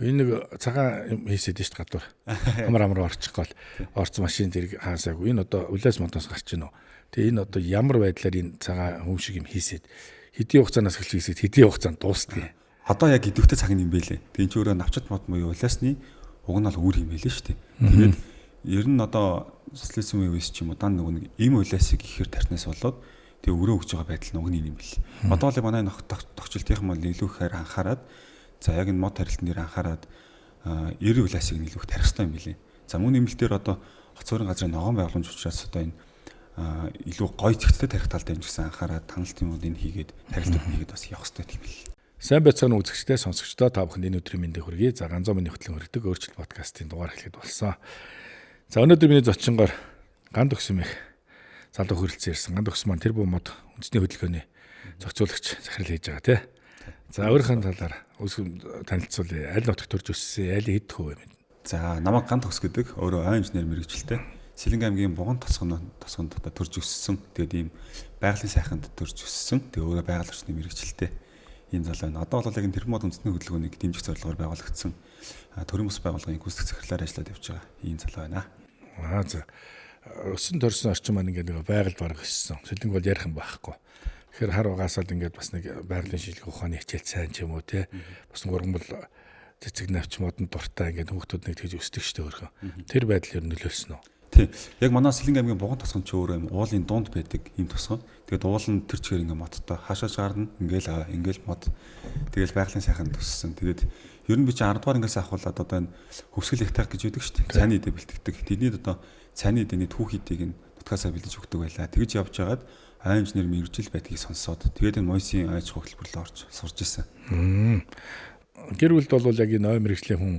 Энэ нэг цагаан юм хийсэд шүү дээ гадуур. Амар амар орчих гол. Орц машин зэрэг хаасаагүй. Энэ одоо улиас модоос гарч ийн үү. Тэгээ энэ одоо ямар байдлаар энэ цагаан хүм шиг юм хийсэд хэдийн хугацаанаас эхэлж хийсэд хэдийн хугацаанд дуустдаг юм. Одоо яг идэвхтэй цаг юм бэлээ. Тэгээ энэ ч өөрөө навчат мод буюу улиасны уг нь бол үр юм байлээ шүү дээ. Тэгээд ер нь одоо социализм үеэс ч юм уу дан нөгөө нэг им улиасыг ихээр тарьснаас болоод тэгээ өрөө өгч байгаа байдал нь уг нь юм бэл. Одоо л манай тогтчлтынхан бол илүү ихээр анхаарад за яг энэ мод тарилтан дээр анхаарад 90 улиасыг нь илүү их тарих хэрэгтэй юм билээ. За мөн нэмэлтээр одоо хот суурин газрын ногоон байгууламж учраас одоо энэ илүү гоё зэгцтэй тарих талд юм гэсэн анхаарад таналт юмуд энэ хийгээд тарилтууд хийгээд бас явах хэрэгтэй юм билээ. Сайн байцгаана үзэгчдээ, сонсогчдоо та бүхэнд энэ өдрийн мэндийг хүргэе. За ганцхан миний хөтлөн хүргэдэг өөрчлөлт подкастын дугаар эхлэхэд болсон. За өнөөдөр миний зочингоор ганд өгсөн мэх залуу хөрөлцөн ирсэн. Ганд өгсөн маань тэр буу мод үндэсний хөдөлгөөний зохицуулагч захирал хийж байгаа тий. За өөрийнхөө талаар үүсгэн танилцуулъя. Аль нутагт төрж өссөн, аль хэд хүү юм бэ? За намайг Ганд Төгс гэдэг. Өөрөө ой инженер мэрэгчлээ. Сэлэнг аймгийн Буган тосгонд одоо төрж өссөн. Тэгээд ийм байгалийн сайханд төрж өссөн. Тэгээд өөрөө байгаль орчны мэрэгчлээ. Ийм залуу байна. Одоо бол яг энэ тэрбум мод үндэсний хөдөлгөөнийг дэмжих зорилгоор байгуулагдсан төрийн бус байгууллагын гүйцэтгэх захирлаар ажиллаад явж байгаа ийм залуу байна. Аа за. Өссөн төрсөн орчин маань ингээд нэг байгаль бараг өссөн. Сэлэнг бол ярих юм байхгүй. Тэгэхээр хар угаасаа л ингээд бас нэг байгалийн шинжилгээ ухааны хичээл сайн ч юм уу те. Бас нэг ургамал цэцэг навч модон дуртай ингээд хүүхдүүд нэг тэгж өсдөг штэ өөрхөн. Тэр байдал ер нь нөлөөлсөн үү? Тий. Яг манай Сэлэнг аймгийн Буган тосгон ч өөрөө юм уулын дунд байдаг ийм тосгон. Тэгээд уул нь тэр чигээр ингээ модтой хаашаач гарна, ингээл ингээл мод. Тэгэл байгалийн сайхан төссөн. Тэгээд ер нь би чи 10 дугаар ангиас ахуулаад одоо энэ хөвсгөл их таг гэж байдаг шүү дээ. Цайны идэ бэлтгэдэг. Тэдний одоо цайны идэний түүх идээг нь нутгаасаа бэлдэж өгдөг байлаа. Тэгж явж байгаад ай инженер мэрэгжил байдгийг сонсоод тэгээд энэ Мойсийн ай аж ахуй хөтөлбөрлөө орж сурж исэн. Гэр бүлд бол яг энэ ой мэрэгжлийн хүн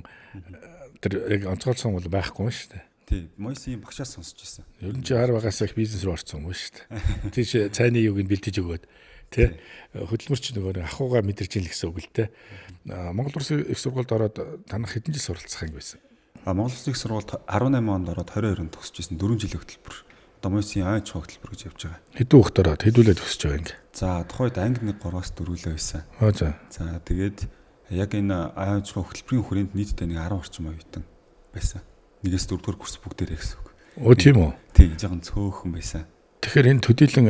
тэр яг онцгойлсон бол байхгүй юм шүү дээ. Тий, Мойсийн багшаас сонсч исэн. Ер нь чи хар багаас их бизнес рүү орсон юм шүү дээ. Тийш цайны юуг нь бэлдэж өгөөд тий хөдөлмөрч нөгөө ахуйгаа мэдэрч ийн л гэсэн үг л дээ. Монгол Улсын их сургуульд ороод танах хэдэн жил суралцах юм байсан? А Монгол Улсын их сургуульд 18 онд ороод 22 онд төгсөж исэн 4 жилийн хөтөлбөр. Одоо Мойсийн ай аж ахуй хөтөлбөр гэж явж байгаа. Хэдэн хүүхэд ороод хэдүүлээ төгсөж байгаа юм? За тухайд анги 1 3-аас 4-лээ байсан. Аа за. За тэгээд яг энэ ай аж ахуй хөтөлбөрийн хүрээнд нийтдээ нэг 10 орчим оюутан байсан. 1-ээс 4 дугаар курс бүгдээрээ гэсэн үг. Өө тийм үү? Тийм, жоохон цөөхөн байсан. Тэгэхээр энэ төдийлөн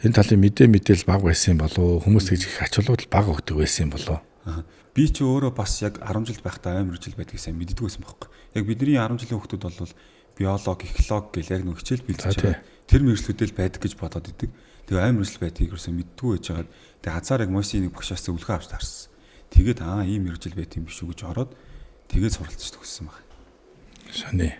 энэ талын мэдээ мэдээл баг байсан юм болов уу? Хүмүүс гэж их ач холбогдол баг өгдөг байсан юм болов уу? Аа. Би ч өөрөө бас яг 10 жил байхдаа ай мэргэжил байдгийг сайн мэддэггүй байсан байхгүй. Яг бидний 10 жилийн хүүхдүүд бол биолог, эколог гэл яг нэг хичээл бэлдэж байгаа. Тэр мэргэжлүүдэл байдаг гэж бодоод идэг. Тэгээ ай мэргэжил байдгийг ерөөсөө мэддэггүй байж байгаад тэгээ хазаар яг Мойсийн нэг багшаас зөвлөгөө авч таарсан. Тэгээд аа ийм мэргэжил байт юм биш үү гэж ороод тэгээд суралцж төгссөн байна. Сони.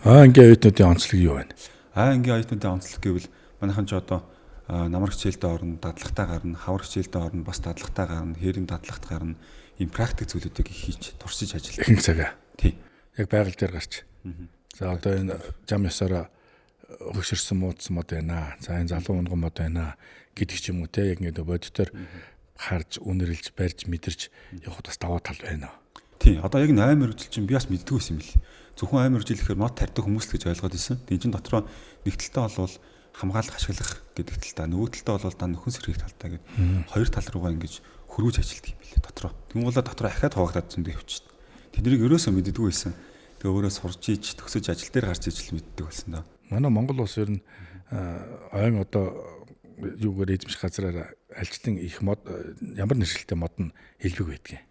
Аа ангийн оюутнуудын онцлог юу вэ? Аа ангийн оюутнуудын онцлог гэвэл манайхан ч одоо намар хичээлдээ орно, дадлагтаа гарна, хавар хичээлдээ орно, бас дадлагтаа гарна, хээрийн дадлагт гарна. Ийм практик зүйлүүдийг их хийж туршиж ажилладаг. Ихэнх цагаа. Тий. Яг байгаль дээр гарч. За одоо энэ зам ёсороо хөшөрсөн муудсан мод байна. За энэ залуу унган мод байна гэдэг ч юм уу те. Яг ингээд бодитоор харж, үнэрлж, барьж, мэдэрч явахд бас даваа тал байна. Тий. Одоо яг энэ ай мэргэжил чинь би бас мэддэггүй байсан юм бэл. Зөвхөн ай мэргэжил гэхээр мод тарьдаг хүмүүс л гэж ойлгоод ирсэн. Энд чинь дотроо нэг талдаа бол хамгаалах, ашиглах гэдэг талдаа, нөгөө талдаа бол дан нөхөн сэргээх талдаа гэдэг хоёр тал руугаа ингэж хөрвүүлж ажилладаг юм билээ дотроо. Тэнгуулаа дотроо ахиад хуваагдаад зөндөө явчихна. Тэднийг ерөөсөө мэддэггүй байсан. Тэгээ өөрөө сурч ич, төгсөж ажил дээр гарч иж л мэддэг болсон доо. Манай Монгол улс ер нь ойн одоо юугаар эзэмших газраар альчлан их мод ямар нэршилтэй мод нь хэлбэг байдгийг.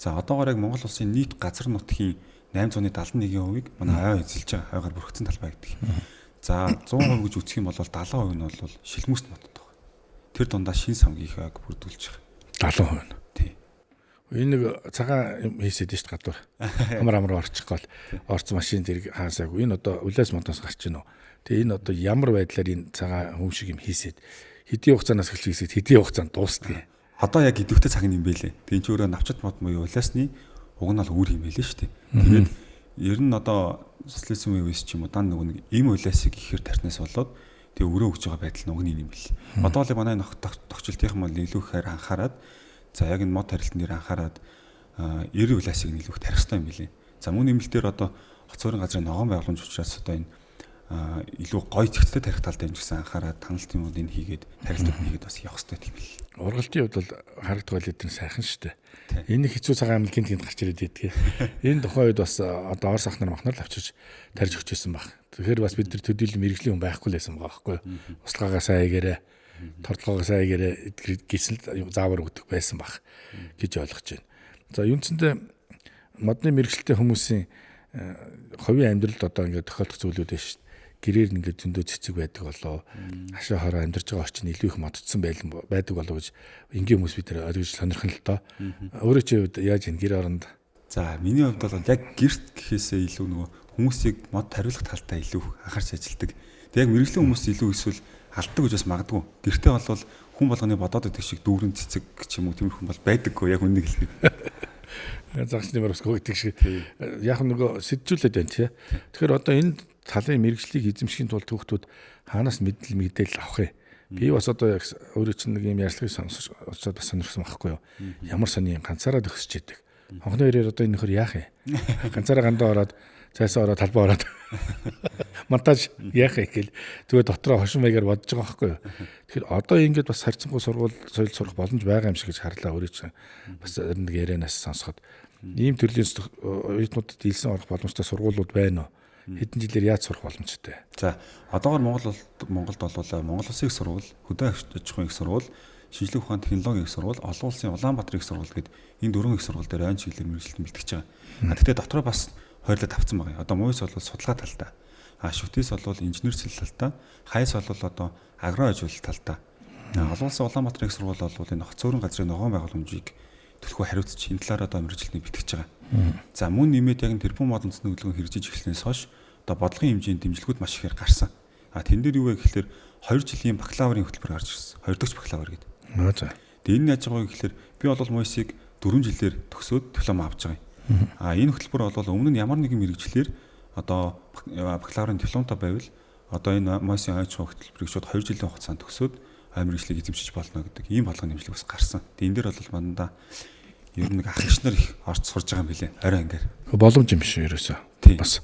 За одоогоор яг Монгол улсын нийт газар нутгийн 871%-ийг манай ой эзэлж байгаа, ойгоор бүрхэгдсэн талбай гэдэг. За 100% гэж үзэх юм бол 70% нь бол шилмүст модод байгаа. Тэр дундаа шин самгийн их ойг бүрдүүлж байгаа. 70% нь. Тий. Энэ нэг цагаан юм хийсэд шүү дээ гадуур. Амар амар орчих гол. Орц машин зэрэг хаасаагүй. Энэ одоо улиас модоос гарч ийн үү. Тэгээ энэ одоо ямар байдлаар энэ цагаан хүм шиг юм хийсэд хэдийн хугацаанаас эхэлж хийсэд хэдийн хугацаанд дуустдаг юм. Одоо яг идэвхтэй цаг юм бэлээ. Тэгээ энэ ч өөрөө навчат мод буюу улиасны уг нь бол үр юм байлээ шүү дээ. Тэгээд ер нь одоо социализм үеэс ч юм уу дан нөгөө нэг им улиасыг ихээр тарьснаас болоод тэгээ өрөө өгч байгаа байдал нь уг нь юм бэл. Одоо л манай тогтчлтынхан бол илүү ихээр анхаарад за яг энэ мод тарилтан дээр анхаарад 90 улиасыг нь илүү их тарих хэрэгтэй юм билээ. За мөн нэмэлтээр одоо хот суурин газрын ногоон байгууламж учраас одоо энэ илүү гоё зэгцтэй тарих талд юм гэсэн анхаарал таналт юмуд энэ хийгээд тарилтууд нь хийгээд бас явах хэрэгтэй юм бэл. Ургалтын хувьд бол харагдах байл эдгээр сайхан шүү дээ. Энэ хэцүү цагаан амьд гинт гинт гарч ирээд иддэг. Энэ тухайн үед бас одоо Орос ах нар махнар л авчирч тарьж өгч ирсэн баг. Тэгэхээр бас бид нар төдийлөн мэрэгжлийн хүн байхгүй л байсан байгаа байхгүй юу. Услгаагаа сайн хийгээрэй, тордлогоогоо сайн хийгээрэй гэсэн заавар өгдөг байсан баг гэж ойлгож байна. За үндсэндээ модны мэрэгчлээ хүмүүсийн хувийн амьдралд одоо ингээд тохиолдох зүйлүүд байна шүү дээ. Гэрээр нь ингээд зөндөө цэцэг байдаг болоо хашаа хороо амьдарч байгаа орчин илүү их модцсон байдаг болоо гэж энгийн хүмүүс бид нар ойлгож сонирхон л доо. Өөрөө чи хувьд яаж энэ гэр оронд? За миний хувьд бол яг гэрт гэхээсээ илүү нөгөө хүмүүсийг мод тариулах талтай илүү анхаарч ажилладаг. Тэг яг мэрэгжлийн хүмүүс илүү эсвэл алддаг гэж бас магадгүй. Гэртээ бол хүн болгоны бодоод байдаг шиг дүүрэн цэцэг ч юм уу тиймэрхүү бол байдаггүй яг үннийг хэлэхэд. Загас нэмэр өсгөө гэдэг шиг яг нөгөө сэджүүлээд байна тий. Тэгэхээр одоо энэ талын мэрэгжлийг эзэмшихийн тулд хүүхдүүд хаанаас мэдээлэл авах юм? Би бас одоо яг өөрөө чинь нэг юм ярьцлагыг сонсож бас сонирхсан байхгүй юу? Ямар сони ганцаараа төгсөж идэг. Хонхны хэрээр одоо энэ нөхөр яах юм? Ганцаараа гандаа ороод цайсаа ороод талбай ороод монтаж яах юм гээл зүгээр дотроо хошин маягаар бодож байгаа байхгүй юу? Тэгэхээр одоо ингэж бас харьцангуй сургууль соёл сурах боломж байгаа юм шиг гэж харлаа өөрөө чинь. Бас нэг ярианаас сонсоход ийм төрлийн оюутнуудад илсэн орох боломжтой сургуулиуд байна уу? Хэдэн жилээр яаж сурах боломжтой? За одоогор Монголд бол Монгол Улсын их сургууль, хөдөө аж ахуйн их сургууль, шинжлэх ухааны технологийн их сургууль, олон улсын Улаанбаатарын их сургууль гээд энэ дөрвөн их сургууль дээр ойн чиглэлээр мэргэжилтэн бэлтгэж байгаа. Гэхдээ дотроо бас хоёрлоо тавцсан байгаа юм. Одоо МУИС бол судалгаа талдаа, ШҮТИС бол инженерчлэл талдаа, ХАЙС бол одоо агро ажиглал талдаа. Олон улсын Улаанбаатарын их сургууль бол энэ хот цөөрөн газрын ногоон байгууламжийг төлхөө хариуцж энэ талаар одоо мэргэжилтнийг бэлтгэж байгаа. За мөн нэмээд яг тэрбум мод үндэсний хөдөлгөөн хэрэгжиж эхэлснээс хойш одоо бодлогын хэмжээний дэмжлэгүүд маш ихээр гарсан. А тэн дээр юу вэ гэхэлэр 2 жилийн бакалаврын хөтөлбөр гарч ирсэн. 2 дахь бакалавр гэдэг. За. Тэгээ энэ яаж байгаа вэ гэхэлэр би бол МУИС-ыг 4 жилээр төгсөөд диплом авч байгаа юм. А энэ хөтөлбөр бол өмнө нь ямар нэгэн мэргэжлээр одоо бакалаврын дипломтой байвал одоо энэ МУИС-ийн ойч хөтөлбөрийг шууд 2 жилийн хугацаанд төгсөөд ой мэргэжлийг эзэмшиж болно гэдэг ийм бодлогын дэмжлэг бас гарсан. Тэгээ энэ дээр бол мандаа ер нь нэг ах эгч нар их орж сурж байгаа юм билээ. Орой ангиар. Боломж юм биш ерөөсөө. Бас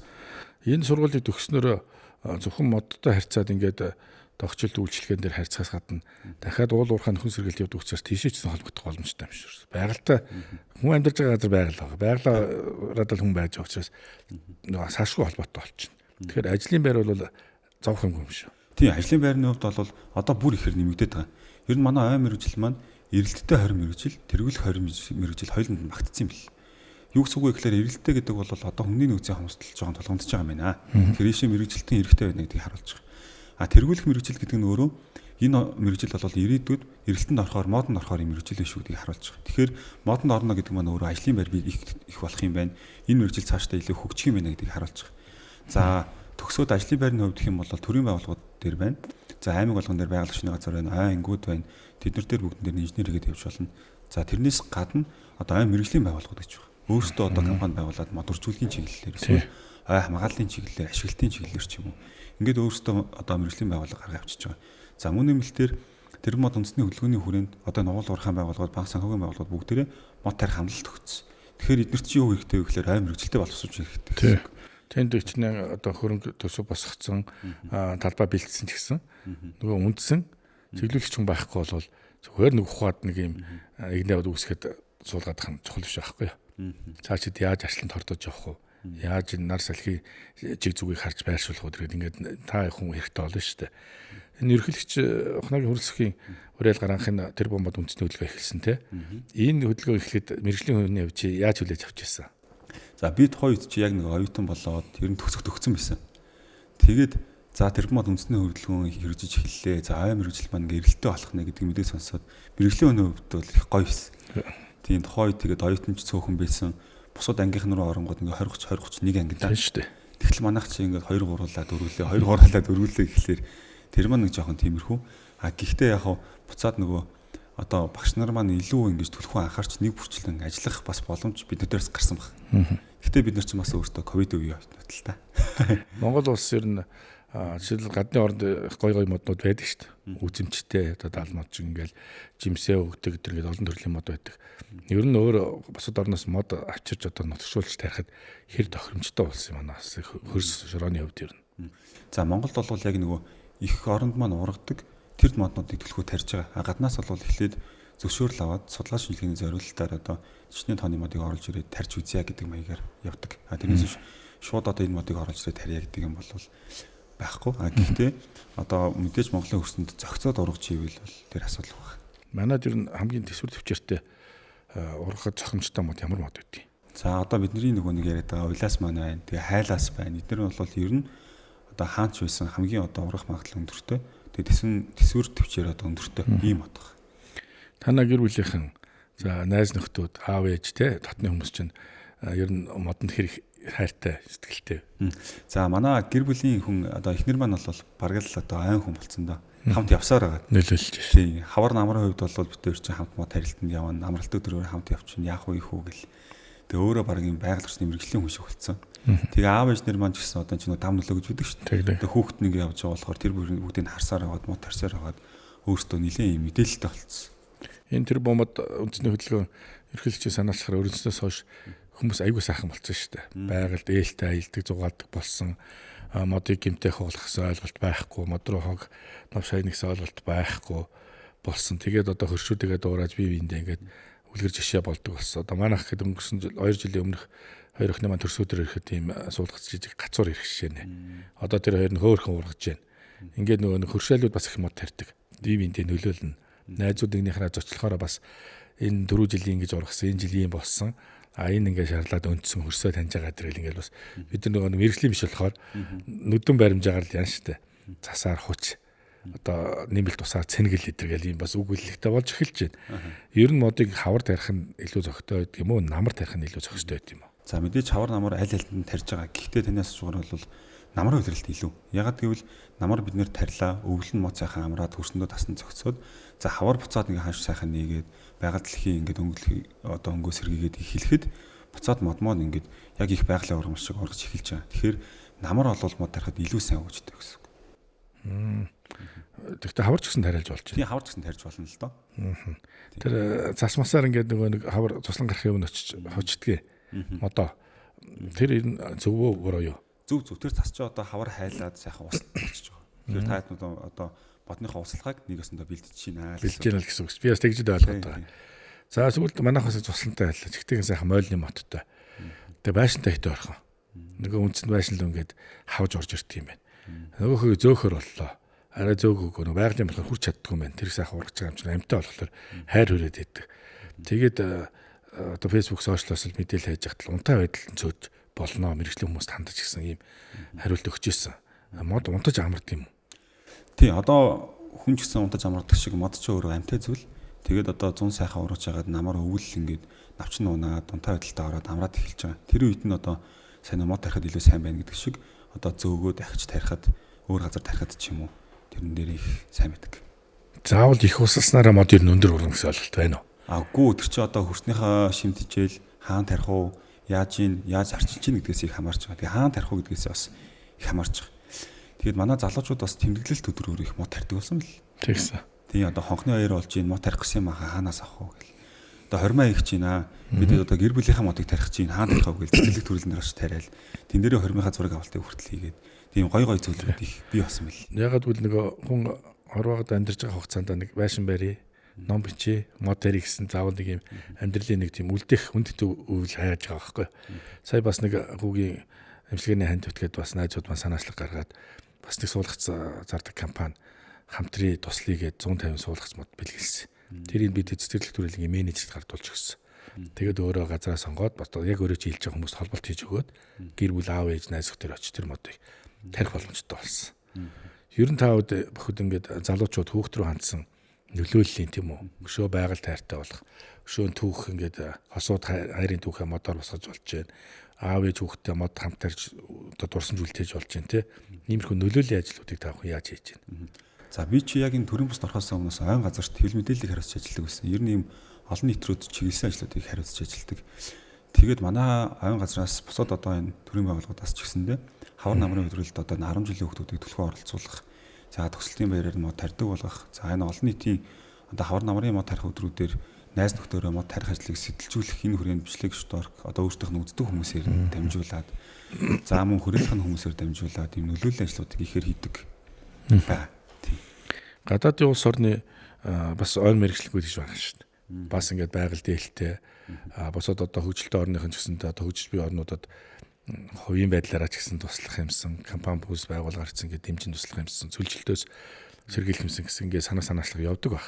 энэ сургуулийг төгснөрөө зөвхөн модтой харьцаад ингээд догчлолт үйлчлэгээн дээр харьцахаас гадна дахиад уул уурхай нөхөн сэргэлт явдаг учраас тийшээ ч холбогдох боломжтой юм шиг. Байгальтай хүн амьдарч байгаа газар байгаль байгаа. Байгалаараа л хүн байж байгаа учраас нөгөө саашгүй холбоотой болчихно. Тэгэхээр ажлын байр бол зовх юм юм шиг. Тийм, ажлын байрны хувьд бол одоо бүр ихээр нэмэгдээд байгаа. Ер нь манай ой мэргэжил маань эрэлттэй 20 мэргэжил, тэргүүлэх 20 мэргэжил хоёуланд нь багтцсан юм бэл. Юу гэсэн үг вэ гэхээр эрэлттэй гэдэг бол одоо хүмүүний нөөцийн хомсдол жоохон тулгамдж байгаа юм байна. Тэгэхээр ийшээ мэргэжилтэн эрэгтэй байна гэдгийг харуулж байгаа. А тэргүүлэх мэргэжил гэдэг нь өөрөө энэ мэргэжил бол ирээдүйд эрэлтэнд орохоор модонд орохоор юм мэргэжил биш үү гэдгийг харуулж байгаа. Тэгэхээр модонд орно гэдэг маань өөрөө ажлын байр бий их болох юм байна. Энэ мэргэжил цаашдаа илүү хөгжих юм байна гэдгийг харуулж байгаа. За төгсөөд ажлын байрны хувьд гэх юм бол төрийн байгууллагууд дээр байна. За аймаг болгон дээр байгаль орчны газар байна, ой ангиуд байна. Тэд нар дээр бүгдэн дээр инженер хийгээд явж болно. За тэрнээс гадна одоо ой мэргэжлийн байгууллагууд гэж байна. Өөрсдөө одоо компани байгуулад мод үржүүлгийн чиглэлээр эсвэл ой хамгааллын чиглэлээр, ашиглалтын чиглэлээр ч юм уу. Ингээд өөрсдөө одоо мэргэжлийн байгууллага гаргаа авчиж байгаа. За мөн нэмэлтээр тэр мод үндэсний хөдөлгөөний хүрээнд одоо нугуул уурхайн байгууллагууд, банк санхүүгийн байгууллагууд бүгдээрээ мод тарих хамлалт өгсөн. Тэгэхээр эднэрт чи юу хэрэгтэй вэ гэхээр ой мэргэжилтэй боловсруулж хэрэгтэй. Тэнд өчнөө одоо хөрөнгө төсөв босгоцсон, талбай бэлдсэн ч гэсэн нөгөө үндсэн чиглүүлэгч хүн байхгүй бол зүгээр нэг ухаад нэг юм игнэ үүсгээд суулгаад хань чухал биш байхгүй юу. Цаашид яаж ачлан тордож явах вэ? Яаж энэ нар салхи чиг зүгийг харж байршуулах вэ? Тэгээд ингээд та хүн хэрэгтэй болно шүү дээ. Энэ ерөнхийлөгч Ухнаагийн хөрөлцөхийн уриал гаранхын тэр бомбод үндэсний хөдөлгөөн эхэлсэн те. Энэ хөдөлгөөн эхлэхэд мэргэжлийн хүний хувьд чи яаж хүлээж авч ирсэн? За би тухайн үед чи яг нэг оюутан болоод ер нь төгсөх төгсөн байсан. Тэгээд за тэр бомбод үндэсний хөдөлгөөн хэрэгжиж эхэллээ. За ой мэргэжил маань ингээ эрэлттэй болох нэ гэдэг мэдээ сонсоод мэргэжлийн хүний хувьд бол их гоё байсан. Тийм тухайн үед тэгээд оюутан ч цөөхөн байсан. Бусад ангийнхан руу оронгууд ингээ 20 30 31 анги даа. Тийм шүү дээ. Тэгтэл манайх чи ингээд 2 3-уулаа 4-лээ 2 3-уулаа 4-лээ гэхлээр тэр маань нэг жоохон тиймэрхүү. А гэхдээ яг хав буцаад нөгөө одоо багш нар маань илүү ингэж түлхүү анхаарч нэг бүрчлэн ажиллах бас боломж бид нарээс гарсан баг. Гэхдээ бид нар ч бас өөртөө ковид үе явтал та. Монгол улс ер нь жишээлбэл гадны оронд гой гой моднууд байдаг шүү дээ. Үзэмжтэй одоо даал мод шиг ингээл жимсээ өгдөг гэдэг ингээд олон төрлийн мод байдаг. Ер нь өөр бусад орноос мод авчирч одоо нутагшуулж тарихад хэр тохиромжтой болсон юм аа. Хөрс шорооны хувьд ер нь. За Монголд бол яг нөгөө их оронд маань ургадаг тэр моднуудыг түлхүү тарьж байгаа. Гаднаас бол эхлээд зөвшөөрөл аваад судалгаа шинжилгээний зориулалтаар одоо төчний тооны модыг оруулж ирээд тарьж үзье гэдэг маягаар явдаг. Тэрнээс биш шууд одоо энэ модыг оруулж ирээд тарья гэдэг юм бол байхгүй. Гэхдээ одоо мэдээж Монголын хөрсөнд зохицоод ургаж ивэл бол тэр асуудал байна. Манайд ер нь хамгийн төсвөр төвчээртэй ургахад зохимжтой мод ямар мод байдгийг? За одоо бидний нөгөө нэг яриад байгаа уйлаас маань байна. Тэгээ хайлаас байна. Эдгээр нь бол ер нь одоо хаач байсан хамгийн одоо ургах магадлал өндөртэй. Тэгээ төсвөр төвчээр одоо өндөртэй ийм мод байна. Танаа гэр бүлийнхэн за найз нөхдүүд, аав ээж те дотны хүмүүс чинь ер нь модонд хэрэг хайртай, сэтгэлтэй. За манай гэр бүлийн хүн одоо эхнэр маань бол бараг л одоо айн хүн болсон доо. Хамт явсаар байгаа. Нөлөөлж байна. Тийм. Хавар намрын хувьд бол бид хоёр чинь хамт мод тарилтанд явна. Амралт өдрөөр хамт явчихна. Яах вэ их үү гэл. Тэгээ өөрөө бараг юм байгаль орчны мэргэжлийн хүн шиг болсон. Тэгээ аав ээж нар маань ч гэсэн одоо чинь дам нөлөө гэж байдаг шүү дээ. Тэгээ хүүхэд нэг явж байгаа болохоор тэр бүгдийг харсаар байгаад мод тарьсаар байгаад өөртөө нэлээд юм мэдээлэлтэй болцсон. Энэ тэр бомод үндэсний хөдөлгөөн ерөнхийлөгчийн санаачлахаар өрнөснөөс хойш хүмүүс айгүй сайхан болцсон шүү дээ. Байгальд ээлтэй аялдаг, зугаалдаг болсон. Модыг гимтэй хуулах гэсэн ойлголт байхгүй, мод руу хог нов шайна гэсэн ойлголт байхгүй болсон. Тэгээд одоо хөршүүдэгээ дуурайж бие биендээ ингээд үлгэр жишээ болдог болсон. Одоо манайх гэхэд өнгөрсөн жил 2 жилийн өмнөх хоёр охины маань төрсөдөр ирэхэд тийм суулгац жижиг гацуур ирэх жишээ нэ. Одоо тэр хоёр нь хөөхөн ургаж байна. Ингээд нөгөө нэг хөршөөлүүд бас их мод тарьдаг. Бие биендээ нөлөөлнө. Найзууд нэгнийхээ зочлохоороо бас энэ 4 жилийн ингэж ургасан, энэ жилийн болсон. А энэ ингээд шарлаад өнцсөн хөрсөө таньж байгаа дэрэл ингээд бас бид нар нөгөө мэрэгжлийн биш болохоор нүдэн баримжаагаар л яан штэ. Засаар хуч одоо нэмэлт усаар цэнгэл эдэргээл ийм бас үг хэллэгтэй болж эхэлж байна. Ер нь модыг хавар тарих нь илүү зохитой байдаг юм уу? Намар тарих нь илүү зохистой байдаг юм уу? За мэдээж хавар намар аль альд нь тарьж байгаа. Гэхдээ танаас асуухаар бол намрын улиралт илүү. Ягаад гэвэл намар бид нэр тарьлаа, өвөл нь мод сайхан амраад хөрсөндөө тасна зохицоод за хавар буцаад ингээ ханш сайхан нээгээд байгаль дэлхийн ингээд өнгөлхий одоо өнгөө сэргийгээд эхлэхэд буцаад модмод ингээд яг их байгалийн ургамал шиг ургаж эхэлж байгаа. Тэгэхээр намар олвол мод тарихад илүү сайн өгчтэй гэсэн үг. Тэгэхдээ хавар ч гэсэн тариалж болж байна. Тийм хавар ч гэсэн тарьж болно л доо. Тэр цас масаар ингээд нөгөө нэг хавар цуслан гарах юм очиж хождгийг. Модоо. Тэр энэ зөв үү буруу юу? Зөв зөв. Тэр цас чи одоо хавар хайлаад сайхан ус болчихж байгаа. Тэгэхээр та хэд одоо бодныхоо услахаг нэг өсөндөө бэлдэж байна. Бэлдэж байна л гэсэн үг. Би бас тэгж ойлгоод байгаа. За сүүлд манайх бас цуслантай байлаа. Чигтэйгэн сайхан мойлны моттой. Тэгээ байшинтай хитэ орхон. Нөгөө үндсэнд байшин л ингээд хавж орж ирдэг юм байна. Нөгөөхөө зөөхөр боллоо. Арай зөөгөөгүй нөгөө байгалийн болохоор хүрч чаддгүй юм байна. Тэр сайхан ургаж байгаа юм чинь амьтаа болохоор хайр хүрээд идэг. Тэгээд одоо Facebook сошиалоос л мэдээлэл хайж байхад л унтаа байдал нь цөөж болно мэрэгжлийн хүмүүст хандаж гэсэн ийм хариулт өгч ирсэн. Мод унтаж амард юм уу? Тий, одоо хүн ч гэсэн унтаж амардаг шиг мод ч өөрөө амьтай зүйл. Тэгээд одоо 100 сайхан ургаж хагаад намар өвөл ингээд навчин унаад унтаа байдалтай ороод амраад эхэлж байгаа. Тэр үед нь одоо сайн мод тарихад илүү сайн байна гэдэг шиг одоо зөөгөө дахиж тарихад өөр газар тарихад ч юм уу тэрэн дээр их сайн байдаг. Заавал их усалснараа мод ер нь өндөр ургана гэсэн ойлголт байна уу? Аагүй тэр чи одоо хөрснийхөө шимтжээл хаан тарих уу яаж ийн яаж арчилж ийн гэдгээс их хамаарч байгаа. Тэгээ хаан тарих уу гэдгээс бас их хамаарч байгаа. Тэгээд манай залуучууд бас тэмдэглэлт өдрөөр их мод тарьдаг болсон бэл. Тэгсэн. Тийм одоо хонхны баяр болж ийн мод тарих гэсэн юм аа хаанаас авах вэ гэл. Одоо хормоо их чинь аа бид одоо гэр бүлийнхаа модыг тарих чинь хаан тарих уу гэл цэцэрлэг төрөлн дээр очиж тариал. Тэн дээрээ хормынхаа зураг авалтыг хүртэл хийгээд тийм гой гой зүйлүүд их бий болсон бэл. Ягаад гэвэл нөгөө хүн хорвоогод амьдарч байгаа хугацаанд нэг байшин барья, ном бичээ, мод тарих гэсэн заавал нэг юм амьдралын нэг тийм үлдэх хүндэт үйл хайж байгаа байхгүй. Сая бас нэг хүүгийн эмчилгээний ханд бүтгээд бас найзууд маань санаачлаг гаргаад бас нэг суулгац зардаг компани хамтрий туслая гээд 150 суулгац мод бэлгэлсэн. Тэрийг бид цэцэрлэг төрлийн менежерт гардуулж өгсөн. Тэгээд өөрөө газараа сонгоод бас яг өөрөө чи хэлж байгаа хүмүүст холболт хийж өгөөд гэр бүл аав ээж найз нөхдөр очиж тэр модыг тарих боломжтой болсон. Ер нь та бүхэд ингээд залуучууд хүүхд рүү хандсан нөлөөллийн тийм үү? Өшөө байгаль тайртай болох, өшөө түүх ингээд хосууд хайрын түүхээ модоор босгож болж байна. Аав ээж хүүхдтэй мод хамт тарьж одоо дурсамж үлдээж болж байна тий. Иймэрхүү нөлөөллийн ажлуудыг та бүхэн яаж хийж байна? За би чи яг энэ төрийн бус орохоос өмнөөс ойн газарт хэвлэл мэдээллийг хариуцж ажилладаг байсан. Ер нь ийм олон нийтрүүд чиглэсэн ажлуудыг хариуцж ажилладаг. Тэгээд манай ойн газраас бусад одоо энэ төрийн байгууллагуудаас ч гэсэндээ хавар намрын өдрөлд одоо 10 жилийн хүүхдүүдийг түлхүү оролцуулах, за төгсөлтийн баяраар мод тарьдаг болгох, за энэ олон нийтийн одоо хавар намрын мод тарих өдрүүдээр Найз нөхдөөрөө мод тарих ажлыг сэтэлжүүлэх энэ хүрээнд бичлэг шторк одоо өөртөөх нь үздэг хүмүүсээр дамжуулаад за мөн хүрээлэх нь хүмүүсээр дамжуулаад ийм нөлөөллийн ажлуудыг ихээр хийдэг байгаа. Тийм. Гадаадын улс орны бас ойн мэрэгчлэгүүд гэж байна шүү дээ. Бас ингээд байгаль дээлтэй бусад одоо хөгжилтэй орныхон ч гэсэнтэй одоо хөгжиж буй орнуудад хувийн байдлаараа ч гэсэн туслах юмсан, компани бүс байгуулгаар ч ингээд дэмжин туслах юмсан, цөлжилтөөс сэргийлэх юмсан гэсэн ингээд санаа санаачлага явдаг баг.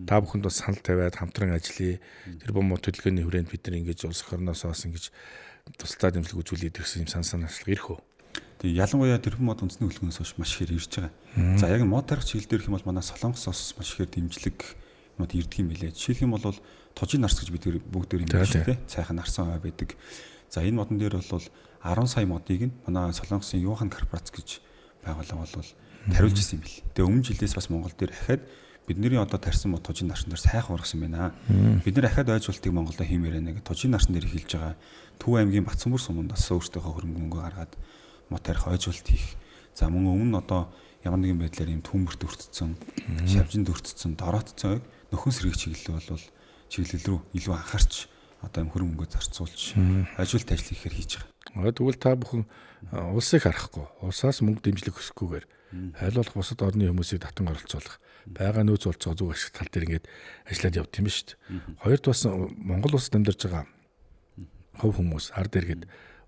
Та бүхэнд бас санал тавиад хамтран ажиллая. Тэр бомбо төлөвлөгөөний хүрээнд бид нар ингэж улс орноос бас ингэж тусдаа дэмжлэг үзүүлээд ирсэн юм санаа санаачлага ирэх үү? Тэгээ ялангуяа тэрхүү мод үндэсний хөдөлгөөнөөс хойш маш ихээр ирж байгаа. За яг мод тарих чиглэл дээр хэм бол манай Солонгос ус маш ихээр дэмжлэг мод ирдэг юм билээ. Жишээлх юм бол тожин нарс гэж бид бүгд юм байна шүү дээ. Цайхан нарсан ой байдаг. За энэ модон дээр бол 10 сая модыг нь манай Солонгосын Юхан корпорац гэж байгууллага бол тариулж ирсэн юм бил. Тэгээ өмнө жилээс бас Монгол дээр ахаад бидний одоо тарьсан мод тужин нарсан дээр сайхан ургасан байна. Бид нэр ахаад ойжуултыг Монголдо хиймээр байна гэж тужин нарсан дээр хэлж байгаа. Төв аймгийн Батсанбүр суманд бас өөртөөхөө хөрөнгө мөнгө гаргаад мод тарих ойжуулт хийх. За мөн өмнө нь одоо ямар нэгэн байдлаар ийм төмөрт өртцсөн, шавжинд өртцсөн, дороотцсон ойг нөхөн сэргийх чиглэл бол чиглэл рүү илүү анхаарч одоо юм хөрөнгө мөнгө зарцуулж ойжуулт ажил ихээр хийж байгаа. Тэгвэл та бүхэн улсыг харахгүй, улсаас мөнгө дэмжлэг хүсэхгүйгээр аль болох бусад орны хүмүүсийг татан оролцуулах, байгаа нөөц болцоо зүг ашиг тал дээр ингээд ажиллаад явд юм шүү дээ. Хоёрд бас Монгол улсад амьдарч байгаа хувь хүмүүс, ард иргэд,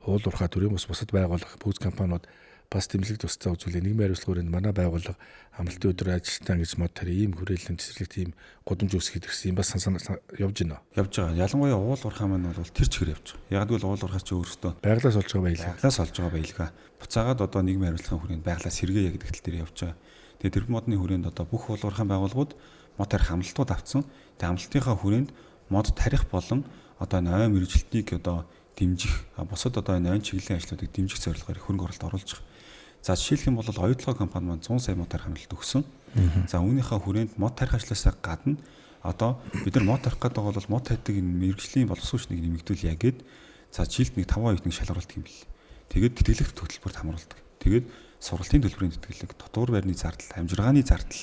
уул уурхай төрийн бус бусад байгууллага, бүз компаниуд бас дэмжлэг тусцаа үзүүлээ. Нийгмийн хариуцлага хүрээнд манай байгууллага амралтын өдөр ажилтан гэж мод тарь ийм хүрээлэн тесрэлт ийм гудамж үүсгэхэд ирсэн юм бас явж байна. Явж байгаа. Ялангуяа уул уурхай маань бол тэр чигээр явж байгаа. Яг гэвэл уул уурхай чи өөрөөсөө байглаас олж байгаа баялаг. Байглаас олж байгаа баялгаа. Буцаагаад одоо нийгмийн хариуцлагын хүрээнд байглаа сэргээе гэдэг тал дээр явж байгаа. Тэгээ тэр модны хүрээнд одоо бүх уул уурхайн байгууллагууд мод тарих амлалтууд авцсан. Тэгээ амлалтынхаа хүрээнд мод тарих болон одоо энэ ой мэргэжилтнийг одоо дэмжих, бусад одоо энэ ойн чиглэлийн ажлуудыг дэмжих зорилгоор хөрөнгө оруулалт оруулж байгаа. За жишээлх юм бол оюутлогоо компани маань 100 сая мод тарих амлалт өгсөн. За үүнийхээ хүрээнд мод тарих ажлаасаа гадна одоо бид нар мод тарих гэдэг бол мод тарьдаг энэ мэргэжлийн боловсон хүчнийг нэмэгдүүлье гээд за жилд нэг 5 оюутныг шалгаруулдаг юм бэл. Тэгээд тэтгэлэгт хөтөлбөрт хамруулдаг. Тэгээд сургалтын төлбөрийн тэтгэлэг, дотуур байрны зардал, амжиргааны зардал.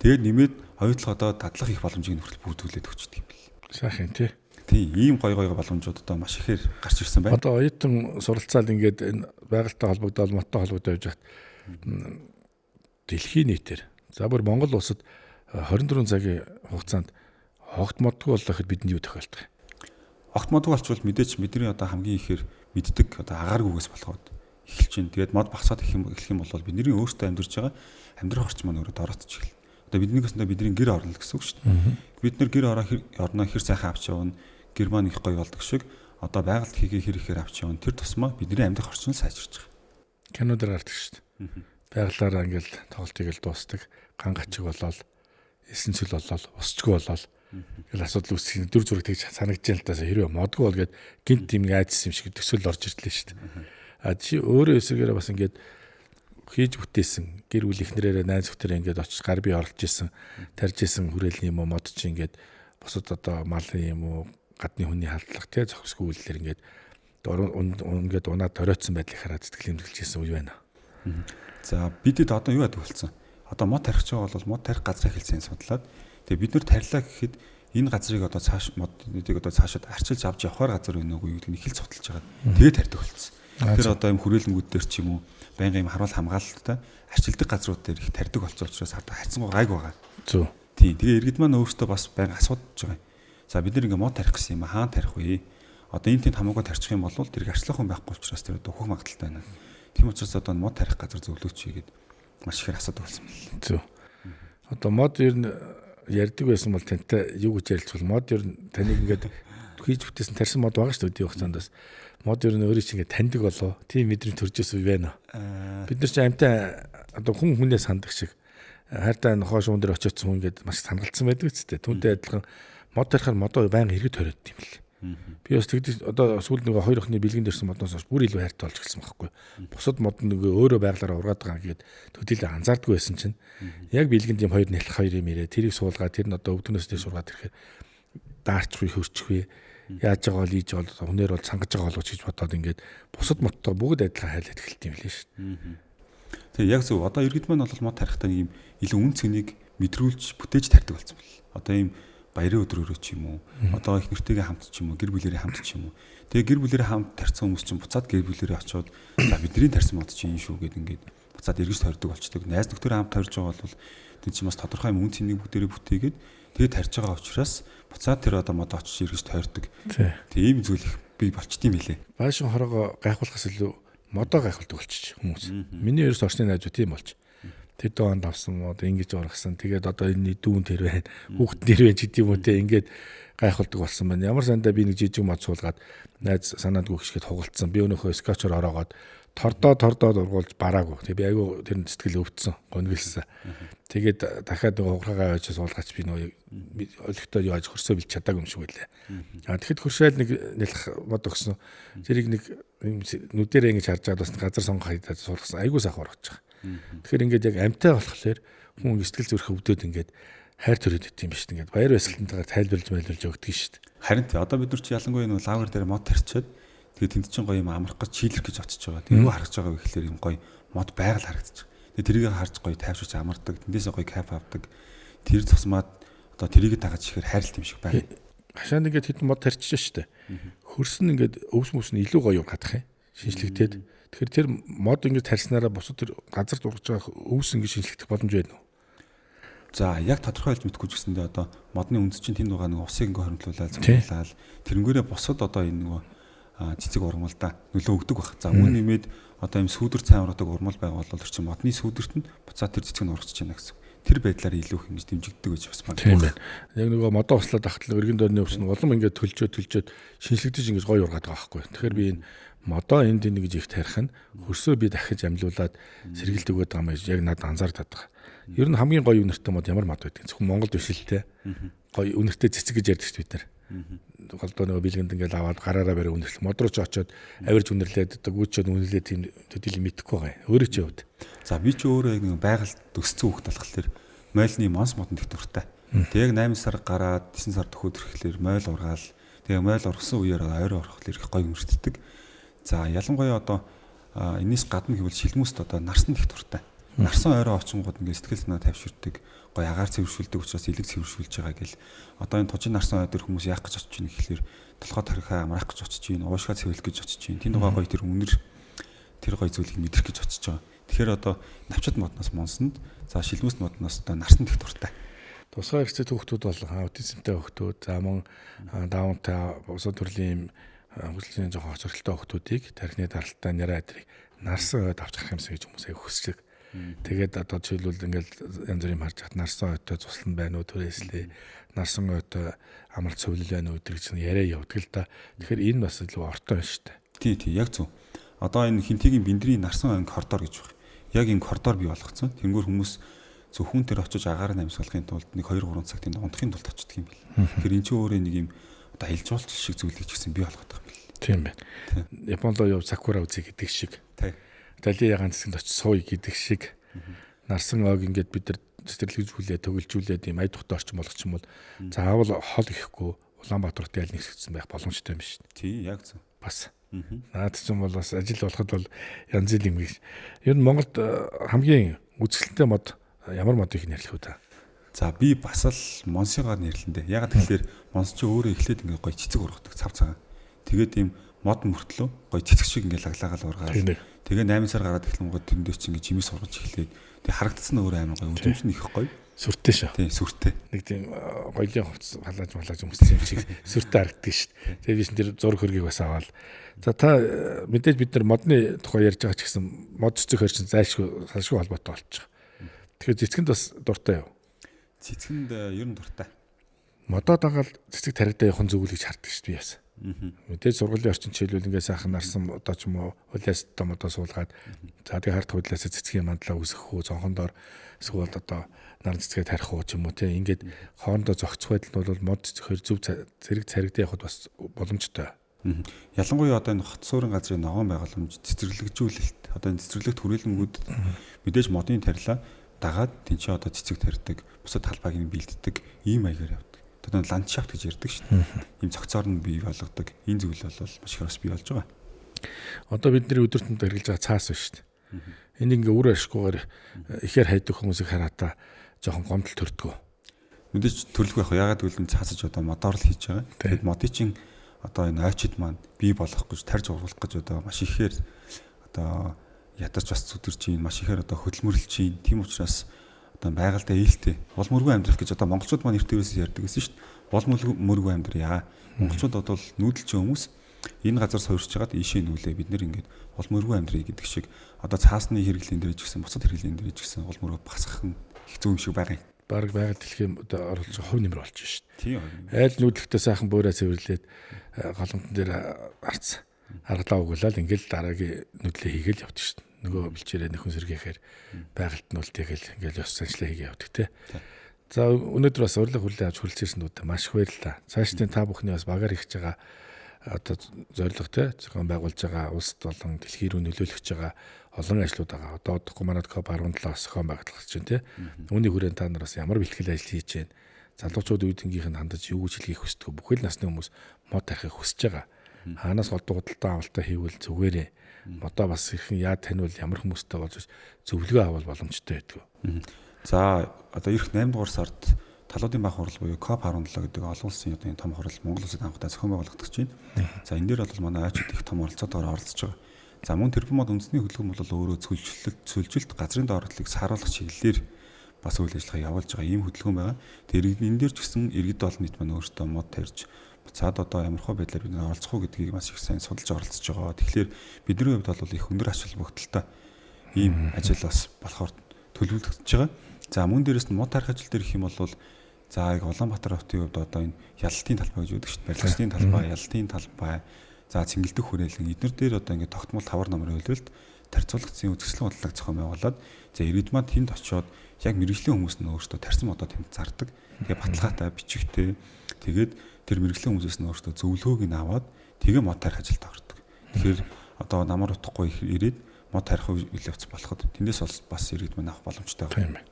Тэгээд нэмээд оюутлогоодоо дадлах их боломжийг хүртэл бүрдүүлээд өгчдөг юм бэл. Сайхан тий. Тийм, ийм гой гой боломжууд одоо маш ихээр гарч ирсэн байна. Одоо оюутан суралцаал ингээд энэ байгальтай холбогдоод модтой холбогдоод явж байхад дэлхийн нийтээр за бүр Монгол улсад 24 цагийн хугацаанд огт модгүй боллоо гэхэд бидэнд юу тохиолдох вэ? Огт модгүй болчвол мэдээч бидний одоо хамгийн ихээр мэддэг одоо агааргүйгээс болоход эхэлж байна. Тэгээд мод багасаад эхлэх юм бол бидний өөртөө амьдарч байгаа амьдрах орчин маань өөрөө дороотч эхэлнэ. Одоо бидний гэсэндээ бидний гэр орно гэсэн үг шүү дээ. Бид нэр гэр орноо хэр сайхан авч явна, гэр маань их гоё болдог шиг одоо байгальд хийгээ хэр ихээр авч явна. Тэр тусмаа бидний амьдрах орчин сайжирч байгаа. Кино дээр гардаг шүү дээ. Байгалаараа ингээл тоглолт хийгээл дуустдаг. Ган гачиг болоод эсэн цэл болоод усчгүй болоод ингээл асуудал үүсэх дүр зураг тэгж санагдаж байна л даа. Хэрвээ модгүй бол гээд гинт юм айдас юм шиг төсөөл орж ирлээ шүү дээ. А чи өөрөө эсрэгээрээ бас ингээд хийж бүтээсэн гэр бүл эхнэрээрээ найз нөхдөөрөө ингээд очиж гар бие орлож исэн тарж исэн хүрээлэн юм уу мод чи ингээд бусад одоо малын юм уу гадны хүний халдлага тий зохисгүй үйлдэлэр ингээд ингээд унаад доройтсон байдлыг хараад сэтгэл хэмжүүлж исэн үе байна. За бидэд одоо юу яадаг болсон? Одоо мод тарих байгаа бол мод тарих газраа хэлсэн судлаад тэгээ бид нар тарилаа гэхэд энэ газрыг одоо цааш модыг одоо цаашаад арчилж авч явахаар газар байна уу гэдгийг эхэлж судалж байгаа. Тэгээ тарьдаг болсон. Тэр одоо юм хүрээлэнгүүд дээр ч юм уу байнгын юм харуул хамгаалалттай арчилдаг газрууд дээр их тарьдаг болсон учраас одоо хайцсангуу гайг байгаа. Зөв. Тийм. Тэгээ иргэд маань өөртөө бас байнга асуудаж байгаа юм. За бид нар ингээ мод тарих гэсэн юм хаан тарих вэ? Одоо энэ тэнд хамаагүй тарчих юм бол тэрийг арчлах хүн байхгүй учраас тэр одоо хөх магадaltaй байна. Тийм учраас одоо мод тарих газар зөвлөөч хийгээд маш ихээр асуудаг болсон байна. Зөв. Одоо мод ер нь ярьдаг байсан бол тантай юу гэж ярилцвал мод ер нь таныг ингээд хийж бүтээсэн тарьсан мод байгаа шүү дээ өдний хугацаанд бас. Мод ер нь өөрөө чи ингээд таньдаг болоо. Тийм мэдрэмж төрж ирсэн үе байна. Бид нар чи амьтаа одоо хүн хүнээ санддаг шиг хайртай нохоо шуун дээр очиодсон хүн ингээд маш сангалцсан байдаг үстэй. Түүнтэй адилхан мод тарихаар модоо байнга хэрэгэд хориод юм л. Би бас тэгдэж одоо сүүлд нөгөө хоёр охины бэлгэн дэрсэн модноос хойш бүр илүү хайртай болж эхэлсэн байхгүй. Бусад мод нөгөө өөрөө байглаараа ургаад байгаа ингээд төдийлөн анзаардаггүй байсан чинь яг бэлгэнд юм хоёр нэлэх хоёр юм ирээ. Тэрийг суулгаад тэр нь одоо өвдгнөөс дэш ургаад ирэхээр даарчихвээ хөрчихвээ яаж байгаа бол ийж бол хүнээр бол цангаж байгаа болов ч гэж бодоод ингээд бусад модтой бүгд адилхан хайлаад эхэлт юм лээ шүү дээ. Тэгээ яг зөв. Одоо иргэд маань бол мод тарихтаа нэг юм илүү үн цэнийг мэдрүүлж бүтээж тарьдаг болсон байна. Одоо ийм Баярын өдрөөрөө ч юм уу, одоо их нэртэйгээ хамт ч юм уу, гэр бүлэрээ хамт ч юм уу. Тэгээ гэр бүлэрээ хамт тарьсан хүмүүс чинь буцаад гэр бүлэрээ очиод за бидний тарьсан мод чинь энэ шүү гэд ингээд буцаад эргэж тойрдог болчдөг. Найз нөхдөөрөө хамт тойрж байгаа бол тэр чинь бас тодорхой юм үн цэнийг бүгдээрээ бүтээгээд тэгээ тарьж байгаа учраас буцаад тэр одоо мод очиж эргэж тойрдог. Тэгээ ийм зүйл их бий болчт юм билээ. Байшин хорогоо гайхуулахаас илүү модоо гайхуулдаг болчих хүмүүс. Миний ерөөс орчны найзууд тийм болж. Тэр доонд авсан мод ингэж ургасан. Тэгээд одоо энэ дүүн тэр байна. Хүүхэд нэр байна ч гэдэм үү те ингээд гайхуулдаг болсон байна. Ямар сандаа би нэг жижиг мод суулгаад найз санаандгүй гიშгэд хугалцсан. Би өнөөхөө скотчор ороогоод тордоо ургуулж бараагүй. Тэгээ би айгүй тэр сэтгэл өвдсөн, гонглсон. Тэгээд дахиад нөгөө хугархаагаа авчиж суулгаач би нөгөө олигтой юу аж хөрсөө бэлж чадаагүй юм шиг байлаа. А тэгэхэд хөршөөл нэг нэлэх мод өгсөн. Тэрийг нэг нүдэрээ ингэж харж байгаад бас газар сонгох хайдаад суулгасан. Айгүй сайхан ургаж байгаа. Тэгэхээр ингээд яг амьтай болохоор хүн сэтгэл зүрх өвдөд ингээд хайр төрөд идэв юм биш үү? Ингээд баяр баясгалтантайгаар тайлбарлаж майлбарлаж өгдөг шүү дээ. Харин тий одоо бид нар чи ялангуяа нөгөө лагер дээр мод тарьчаад тэгээ тэнд чинь гоё юм амрах гэж чийлэх гэж очиж байгаа. Тэгээ юу харагдаж байгаа вэ гэхлээр юм гоё мод байгаль харагдаж байгаа. Тэгээ тэрийг харж гоё тайвширч амардаг. Тэндээсээ гоё кайф авдаг. Тэр тусмаад одоо тэрийг дагаж ихээр хайрлт юм шиг байна. Хашаанд ингээд хэдэн мод тарьчихж шүү дээ. Хөрс нь ингээд өвс мөс нь илүү гоё юм гадах юм. Шинжлэхтээд. Тэгэхээр тэр мод ингээд тарьснараа бусад тэр газар дургаж байгаа өвс ингээд шинжлэхдэх боломж байна уу? За яг тодорхой хэлж мэдэхгүй ч гэсэндээ одоо модны үндэс чинь тэнд байгаа нэг усыг ингээ хоримтлуулаад зөвлөөл тэрнгээрээ бусад одоо энэ нөгөө цэцэг ургамалдаа нөлөө өгдөг баг. За мөн нэмээд одоо ийм сүүдэр цайн ургадаг урмал байгаа бол тэр чинь модны сүүдэрт нь буцаад тэр цэцэг нь ургаж байна гэсэн. Тэр байдлаар илүү их ингэж дэмжигддэг гэж бас магадгүй. Тийм байна. Яг нөгөө модоо услаад ахтал өргөн дорны өвс нь улам ингээд төлжөөд шинжлэгдэж ингэж гоё ургаад байгаа байхгүй. Тэгэхээр би энэ модоо энд энэ гэж их тарих нь хөрсөө би дахиж амьлуулад сэргэлт өгöd байгаа юм гэж яг надад анзаардаг байгаа. Ер нь хамгийн гоё үнэртэй мод ямар мод байдгийг зөвхөн Монголд биш л те. Гоё үнэртэй цэцэг гэж ярьдаг шүү бид нар. Голдоо нөгөө бэлгэнд ингээл аваад гараараа барай үнэрлэх. Мод руу ч очиод авирж үнэрлээд одоо гүйчээд үнэрлээд тийм төдийл мэдэхгүй байгаа юм. Өөрөө ч явд. За би ч өөрөө яг нэг байгальд өссөн хүүхэд болохоор мойлны монс модонд их дуртай. Тэг яг 8 сар гараад 9 сар төхөөд ирэхлээр мойл ургаал. Тэгээ мойл ургасан үеэр ойроо орохлоор их гоё үнэртдэг. За ялангуяа одоо энэс гадна гэвэл шилмүүст одоо нарсанд их дуртай. Нарсан ойроо очингууд ингээд сэтгэл санаа тавьширдаг, гоё агаар цэвэршүүлдэг учраас элэг цэвэршүүлж байгаа гэл. Одоо энэ тужин нарсан ой дээр хүмүүс яах гэж очиж байна гэхлээр толгой тархиа амраах гэж очиж байна, уушгаа цэвэрлэх гэж очиж байна. Тэнд байгаа гоё тэр үнэр тэр гоё зүйлийг мэдрэх гэж очиж байгаа. Тэгэхээр одоо навчат модноос монсонд, за шилмэс модноос одоо нарсанд их дуртай. Тусгай хэрэгцээтэй хүүхдүүд бол аутизмтай хүүхдүүд, за мөн даунтай бусад төрлийн хөгжлийн жоохон хоцролтой хүүхдүүдийг тархины даралттай няраа эдрийг нарсан ойд авч гарах юмсан гэж хүмүүс аяг хүсдэг. Тэгээд одоо жишээлбэл ингээл янз бүрийн харж хат нарсан ойтой цуслан байна уу түрээслээ нарсан ойтой амралт цовлол байна уу гэдэг чинь яриа явдаг л да. Тэгэхээр энэ бас илүү ортой байна шүү дээ. Тий, яг зөв. Одоо энэ хинтигийн биндрийн нарсан ойн коридор гэж байна. Яг энэ коридор бий болгоцсон. Тэнгүүр хүмүүс зөвхөн тэр очиж агаар нь амьсгалахын тулд 1 2 3 цаг тэнд унтахын тулд очдөг юм бэл. Тэгэхээр энэ чинь өөрөө нэг юм одоо аялал жуулчлал шиг зүйлийг ч гэсэн бий болгох юм бэл. Тийм байна. Японд руу яв сакура үзье гэдэг шиг. Тий. Дали ягаан хэсгэнд очиж сууя гэдэг шиг. Нарсан ойг ингээд бид нар цэцэрлэгжүүлээ, төгөлжүүлээд ийм ая тухтай орчин болгох юм бол заавал хол ихгүй Улаанбаатар хотын аль нэг хэсэгтсэн байх боломжтой юм биш. Тий, яг зөв. Бас. Наад чинь бол бас ажил болоход бол янз бүр юм гэж. Ер нь Монголд хамгийн үзэсгэлэнтэй мод ямар модыг нэрлэх вэ та? За би бас л монсигаар нэрлэндэ. Яг тэгэхээр монс чи өөрөө эхлээд ингээд гоё цэцэг ургадаг цав цагаан. Тэгээд ийм мод мөртлөө гоё цэцэг шиг ингээд лаглаагаал ургаал. Тэгээ 8 сар гараад эхлэнгууд тэрэн дээр чи ингээд жимээс сургаж эхлээд тэг харагдсан өөрөө амар гоё. Өдөмж нь их гоё. Сүртэй шүү. Тийм, сүртэй. Нэг тийм гоёлын хувцас халааж малааж өмссөн юм шиг сүртэй харагддаг шүү дээ. Тэгээ би чинь тэр зураг хөргийг бас аваад. За та мэдээж бид нар модны тухай ярьж байгаа ч гэсэн мод цэцэг хөр чинь зайлшгүй салшгүй холбоотой болчих. Тэгэхээр цэцгэнд бас дуртай юу? Цэцгэнд ер нь дуртай. Модоо дагаал цэцэг таригдаа явах нь зөв л гэж хардаг шүү дээ би бас. Мэдээж сургуулийн орчин жишээлбэл ингээд сайхан нарсан одоо ч юм уу хулиас одоо модоо суулгаад за тэгээ харт хулиасаа цэцгийн мандлаа үсгэх үү, цонхон доор эсвэл одоо наран цэцгээ тарих уу ч юм уу тийм ингээд хоорондоо зохицох байдал нь бол мод цэцгээр зөв зэрэг царигдаа явахд бас боломжтой. Ялангуяа одоо энэ хот суурин газрын ногоон байгууламж цэцэрлэгжүүлэлт одоо энэ цэцэрлэгт хүрээлэнгүүд мэдээж модын тарилаа дагаад тэнцээ одоо цэцэг тарьдаг, бусад талбайг нь бэлддэг ийм маягаар явдаг. Одоо ландшафт гэж ярьдаг шүү дээ. Ийм цогцоор нь бий болгодог. Энэ зүйл бол маш их бас бий болж байгаа. Одоо бидний өдөр тутамд хэрэглэж байгаа цаас байна шүү дээ. Энийг ингээ үр ашиггүйгээр ихээр хайдаг хүмүүсийг хараатаа жоохон гомдол төрдөг. Мэдээж төлөвлөх байх. Ягаад гэвэл энэ цаасаж одоо модоор л хийж байгаа. Тэгээд модын чинь одоо энэ ойчид маань бий болгох гэж тарж ургуулах гэж одоо маш ихээр одоо ядарч бас зүдэрч чинь маш ихээр одоо хөдөлмөрлөж чинь. Тийм учраас одоо байгальтай ээлтэй бол мөргөө амьдрах гэж одоо монголчууд маань эртнээс ярьдаг гэсэн шүү дээ. Бол мөргөө амьдрья. Монголчууд бол нүүдэлчин хүмүүс энэ газар суурьж хагаад ийшээ нүүлээ бид нэр ингээд бол мөргөө амьдрья гэдэг шиг одоо цаасны хэрэглээний дээр ч гэсэн бусад хэрэглээний дээр ч гэсэн бол мөргөө багасгах нь их зөв юм шиг байгаа юм. Бараг байгаль дэлхийн одоо оролцоо хувь нэмэр болж шít. Тийм. Айл нүүдлэхдээ сайхан буурай цэвэрлээд голомтон дээр арц аргалаа угуулаад ингээл дараагийн нүдлээ хийгээл явдаг шít. Нөгөө бэлчээрээ нөхөн сэргээхээр байгальд нь үлдээгэл ингээл ёс заншлаа хийгээ явдаг те. За өнөөдөр бас урилга хүлээн авч хүрэлцээрсэн дүүдээ маш их баярлалаа. Цаашдын та бүхний бас багаар хийж байгаа одоо зорилго те зохион байгуулж байгаа улсад болон дэлхий рүү нөлөөлөх гэж байгаа олон ажлууд байгаа. Одоо удахгүй манад COP17 зохион байгуулах гэж байна те. Үүний хүрээнд та нар бас ямар бэлтгэл ажил хийж байна? Залуучууд үүднгийнх нь хандаж юу гэж хэлхийг хүсдэг вэ? Бүхэл насны хүмүүс мод тарихыг хүсэж байгаа. Хаанаас голдуу худалдаа авалтаа хийвэл зүгээрээ. Модоо бас хэрхэн яа таниул ямар хүмүүстэй болж зөвлөгөө авал боломжтой байдаг. За одоо эх 8 дугаар сард Талуудын бага хурал буюу COP17 гэдэг олон улсын одоо энэ том хурал Монгол улсад анх удаа зохион байгуулагдаж байна. За энэ дээр бол манай ойчид их том оролцоотойгоор оролцож байгаа. За мөн тэрбум мод үндэсний хөдөлгөөн бол өөрөө цөлжилт газрын доорлолыг сааруулах чиглэлээр бас үйл ажиллагаа явуулж байгаа ийм хөдөлгөөн байгаа. Тэр энэ дээр ч гэсэн иргэд олон нийт маань өөрсдөө мод тарьж буцаад одоо ямар хөө байдлаар бид нар оролцох уу гэдгийг маш их сайн судалж оролцож байгаа. Тэгэхээр бидний хувьд бол их өндөр ач холбогдолтой ийм ажил бас болохоор төлөвлөгдөж байгаа. За мөн дээрээс нь мод тарих ажил дээр гэх юм бол за яг Улаанбаатар хотын хувьд одоо энэ ялалтын талбай гэж үүдэг шүү дээ. Барилгачдын талбай, ялалтын талбай, за цэнгэлдэх хүрээлэн эднэр дээр одоо ингээд тогтмол тавар номрын хөлөөлт тарцуулагдсан үзэсгэлэн худалдааг зохион байгуулад за иргэд маань тэнд очиод яг мэрэгжлийн хүмүүс нь өөрсдөө тарьсан модоо тэнд зардаг. Тэгээ баталгаатай бичигтэй. Тэгээд тэр мэрэгжлийн хүмүүсээс нь өөрсдөө зөвлөгөөг нь аваад тэгээ мод тарих ажилд ордог. Тэгэхээр одоо намар утгагүй ирээд мод тарих үйл явц болоход тэндээс бас иргэд маань авах боломжтой байна.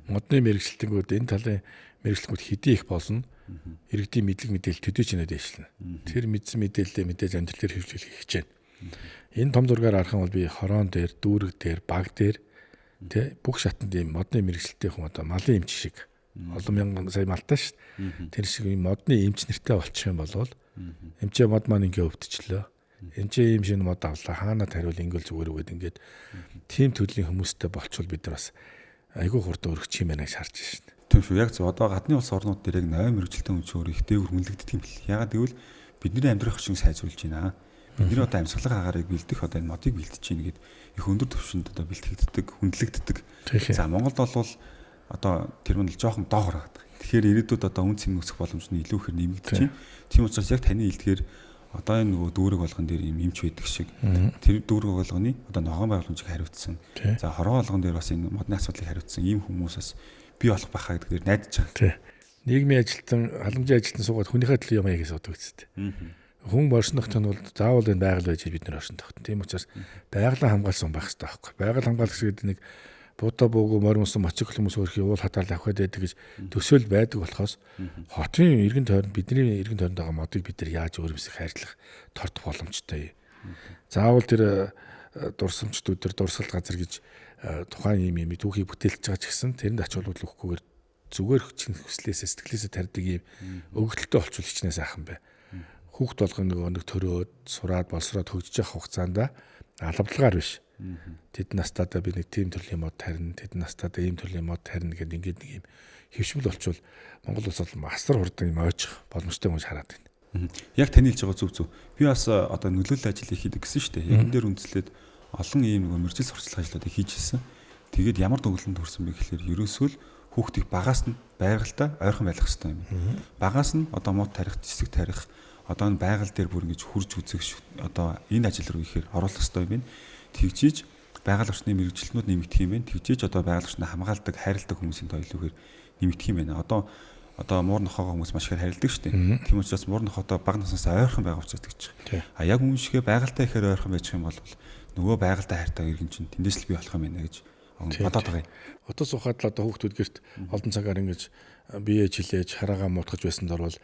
Модны мэрэгчлэлтэнгүүд энэ талын мэрэгчлэнгүүд хэдий их болно. Иргэдийн мэдлэг мэдээлэл төдий ч нэ дэвшлэнэ. Тэр мэдсэн мэдээлэлээ мэдээж амьдрал дээр хэрэгжүүлэх хичээнэ. Энэ том зургаар харах юм бол би хорон дээр, дүүрэг дээр, баг дээр тэ бүх шатанд ийм модны мэрэгчлэлтэй хүн одоо малын эмч шиг олон мянган сая малтай шүү дээ. Тэр шиг ийм модны эмч нартай болчих юм бол эмчээ мод маань ингээ өвдчихлөө. Эмчээ ийм шинэ мод авлаа. Хаана тариул ингээл зүгээр үгээд ингээд тийм төрлийн хүмүүстэй болчвол бид нар бас айгүй хурдан өргөчих юм байна гэж харж шин. Тийм шүү. Яг зөв. Одоо гадны улс орнууд дээр яг 8 мэрэгжилтэн хүн чинь өөр их дээгүр хүнлэгддэг юм бэл. Ягаад гэвэл бидний амьдрах орчин сайжруулж байна. Бидний одоо амьсгалах агаарыг бэлдэх одоо энэ модыг бэлдэж чинь гэд их өндөр түвшинд одоо бэлтгэгддэг, хүндлэгддэг. За Монголд бол одоо тэр мөн л жоохон доогор байгаа. Тэгэхээр ирээдүйд одоо үн цэн өсөх боломж нь илүү ихээр нэмэгдэж байна. Тийм учраас яг таны хэлдгээр одоо энэ нөгөө дүүрэг болгон дээр юм эмч байдаг шиг тэр дүүрэг болгоны одоо ногоон байгууламжийг хариуцсан. За хороо болгон дээр бас энэ модны асуудлыг хариуцсан ийм хүмүүс бас бий болох байхаа гэдэг дээр найдаж байгаа. Нийгмийн ажилтан, халамжийн ажилтан суугаад хүнийхээ төлөө юм яа гэж асуудаг үсттэй. Хүн боршнох тань бол заавал энэ байгаль байж бид нэр оршин тогтно. Тийм учраас байгалаа хамгаалсан байх хэрэгтэй байхгүй. Байгаль хамгаалагч гэдэг нэг буудаа буугүй морь мөсөн мотоцикл хүмүүс өөрхий уул хатаал авхад байдаг гэж төсөөл байдаг болохоос хотын эргэн тойронд бидний эргэн тойронд байгаа модыг бид нар яаж өөрөмсөх хайрлах тордох боломжтой. Заавал тэр дурсамжт өдөр дурсгалт газар гэж тухайн юм юм түүхийг бүтээлж байгаа ч гэсэн тэрэнд ач холбогдол өгөхгүйгээр зүгээр чин хүслээсээ сэтгэлээсээ тарьдаг юм өгөлттэй болчвол хичнээн сайхан бай. Хүүхд болгон нөгөө нэг төрөөд сураад боловсроод хөгжиж явах хугацаанд алавдлагаар биш. Тэд настаадаа би нэг тийм төрлийн мод тарина, тэд настаадаа ийм төрлийн мод тарина гэдэг ингээд нэг юм хөвшмөл болчвол Монгол улс бол асар хурдан юм ойчих боломжтой юм хараад байна. Яг таны хэлж байгаа зөв зөв. Би бас одоо нөлөөлөл ажил хийдэг гэсэн шүү дээ. Яг энэ дээр үндэслээд олон ийм нөгөө мэргэжил сурталчлах ажлуудыг хийж ирсэн. Тэгээд ямар дүгнэлтэнд хүрсэн бэ гэхлээр ерөөсөө л хүүхдийг багаас нь байгальтай ойрхон байх хэрэгтэй юм. Багаас нь одоо мод тарих, зэсэг тарих, одоо энэ байгаль дээр бүр ингэж хурж үзэх одоо энэ ажил руу ихээр оруулах хэрэгтэй юм байна. Тэгжиж байгаль орчны мэргэжилтнүүд нэмэгдэх юм байна. Тэгжиж одоо байгаль орчныг хамгаалдаг, хайрладаг хүмүүсийн тоо илүүгээр нэмэгдэх юм байна. Одоо муур нохоогоо хүмүүс маш ихээр харилдаг шүү дээ. Тийм учраас муур нохоотой бага наснаас ойрхон байгаа учраас тэгж байгаа. А яг үнэн шигээ байгальтай ихээр ойрхон байж юм бол нөгөө байгальтай хайртай иргэн чинь тэндээс л бий болох юм байна гэж бодоод байгаа юм. Утас сухад л одоо хүүхдүүд гэрт олон цагаар ингэж бие чилээж хараагаа муутгаж байсан дор бол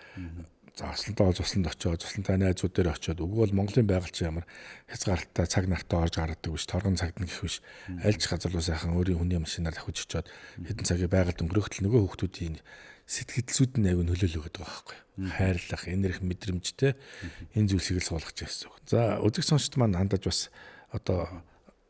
заслантаа зусланд очиод зуслантай найзууд дээр очиод үгүй бол Монголын байгаль чи ямар хязгаарлалттай цаг нартай орж гаргадаг биш, торгон цагт гэх биш. Аль ч газар руу сайхан өөрийн хүний машинаар давхиж очиод хэдэн цагийг байгальд өнгөрөөхтөл нөгөө хүүхдүүдийн сэтгэлзүүд нь аягүй нөлөөлөл өгöd байгаа байхгүй. Хайрлах, энерги мэдрэмжтэй энэ зүйлсийг л суулгаж байсан. За үзэг сонсогчд маань хандаж бас одоо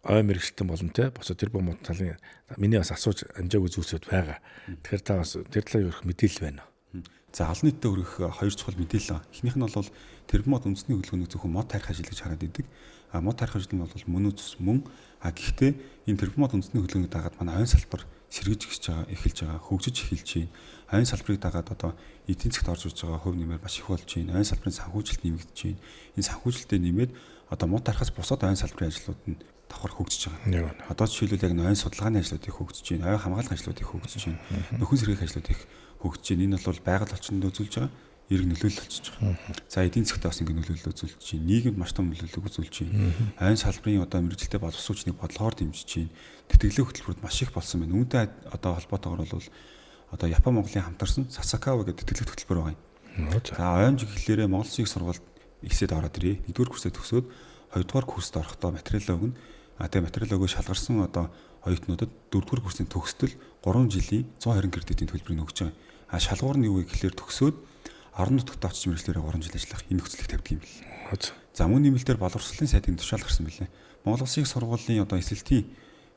ой мэрэгчлэн болон те босоо тэр бомод талын миний бас асууж амжаагүй зүйлсүүд байгаа. Тэгэхээр та бас тэр талаар өрөх мэдээлэл байна уу? За олон нийтэд өргөх хоёр чухал мэдээлэл. Эхнийх нь бол тэрбум мод үндэсний хөдөлгөөнийг зөвхөн мод тарих ажил гэж хараад идэг. А мод тарих ажил нь бол мөн үс мөн. А гэхдээ энэ тэрбум мод үндэсний хөдөлгөөнийг дагаад манай ойн салбар сэргэж эхэлж байгаа, хөгжиж эхэлж байна. Ойн салбарыг дагаад одоо эдийн засгт орж ирж байгаа хувь нэмэр маш их болж байна. Ойн салбарын санхүүжилт нэмэгдэж байна. Энэ санхүүжилтээ нэмээд одоо мод тарихаас бусад ойн салбарын ажлууд нь давхар хөгжиж байгаа. Одоо жишээлбэл яг ойн судалгааны ажлууд их хөгжиж байна, ойн хамгаалах ажлууд их хөгжиж байна, нөхөн сэргээх ажлууд их хөгжиж байна. Энэ бол байгаль орчинд үзүүлж байгаа эрг нөлөөлөл болчихж байгаа. За эдийн засгт бас ингэ нөлөөлөл үзүүлж байна. Нийгэмд маш том нөлөөлөл үзүүлж байна. Ойн салбарын одоо мэргэжилтэй боловсруучныг бодлогоор дэмжиж байна. Тэтгэлэг хөтөлбөрүүд маш их болсон байна. Үүнтэй одоо холбоотойгоор бол одоо Япон Монголын хамтарсан Сасакава гэдэг тэтгэлэг хөтөлбөр байгаа юм. За ойн жиглэлээрээ Монгол Улсын их сургуульд ихсэд ороод ирээ. 1-р курсээ төгсөөд 2-р курст орохдоо материалаа өгнө. А тэгээ материал өгөө шалгарсан одоо оюутнуудад 4-р курсын төгсдөл 3 жилийн 120 кредитийн төлбөрийг өгч байгаа. А шалгуур нь юу вэ гэхлээр төгсөөд орон нутагт очиж мэргэжлээрээ 3 жил ажиллах энэ нөхцөлийг тавьдаг юм бэл. За мөн нэмэлтээр боловсролын сайдын тушаал гарсан билээ. Монгол Улсын их сургуулийн одоо эсэлтийн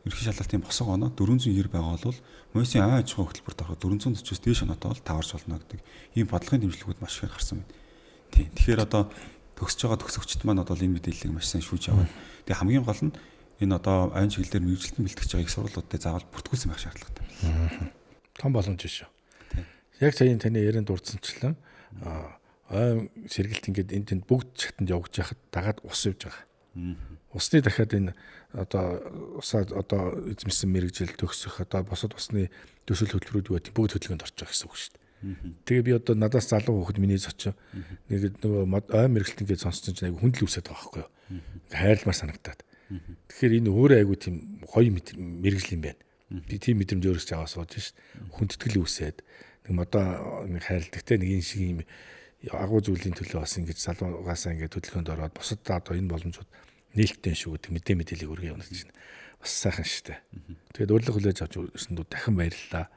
ерөнхий шалгалтын босго оноо 490 байгаа бол муйсын ай аж ахуйн хөтөлбөрт ороход 440-оос дээш оноотой бол таварч болно гэдэг ийм бодлогын дэмжлэгүүд маш ихээр гарсан байна. Тийм. Тэгэхээр одоо төгсөж байгаа төгсөгчд маань одоо энэ мэдээллийг маш сайн шүүж аваад тэгээ хамгийн гол нь энэ одоо айн чиглэлээр мэргэжилтэн бэлтгэж байгаа их сургуулиудад заавал бүртгүүлсэн байх шаардлагатай. Том боломж шүү. Яг сая таны ярианд дурдсанчлан ойн сэргэлт ингээд энэ тэнд бүгд чатанд явж яхад дагаад ус явж байгаа. Усны дахиад энэ одоо усаа одоо эзэмсэн мэргэжил төгсөх одоо бусад усны төсөл хөтөлбөрүүд юу гэдэг бүгд хөдөлгөөнд орж байгаа гэсэн үг шүү дээ. Тэгээ би одоо надаас залуу хүүхэд миний зочин нэг нөгөө ойн мэргэлт ингээд сонссон чинь айгу хүндэл үсээд байгаа байхгүй юу. Хайрламар санагдаад. Тэгэхээр энэ өөрөө айгу тийм гоё мэргэжил юм байна. Би тийм мэдрэмж өөрөөс аваа сууж шít. Хүндэтгэл үсээд нэг модоо нэг хайрладагтэй нэг энэ шиг юм агуу зүйлийн төлөө бас ингэж залуугаасаа ингээд хөдөлгөөнд ороод бусад одоо энэ боломжууд нээлттэй шүү гэдэг мэдээллийг өргөе явна гэж байна. Бас сайхан штэ. Тэгээд урилга хүлээж авч ирсэндүү дахин баярлалаа.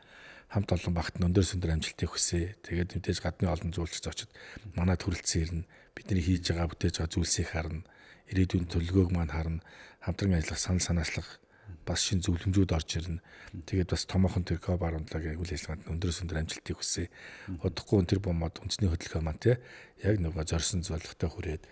Хамт олон багт нь өндөр өндөр амжилтыг хүсье. Тэгээд мэдээж гадны олон зүйлч зочид манай төрөлцсөн ирнэ. Бидний хийж байгаа бүтээж байгаа зүйлсийг харна. Ирээдүйн төлөвлөгөөг маань харна. Хамтран ажиллах санал санаачлах бас шин зөвлөмжүүд орж ирнэ. Тэгээд бас томоохон тэр Коб 17-гийн үйл ажиллагаанд өндрөөс өндөр амжилтыг хүсье. Удахгүй тэр бомод үндэсний хөдөлгөөн маань те яг нөгөө зорьсон зорилготой хүрээд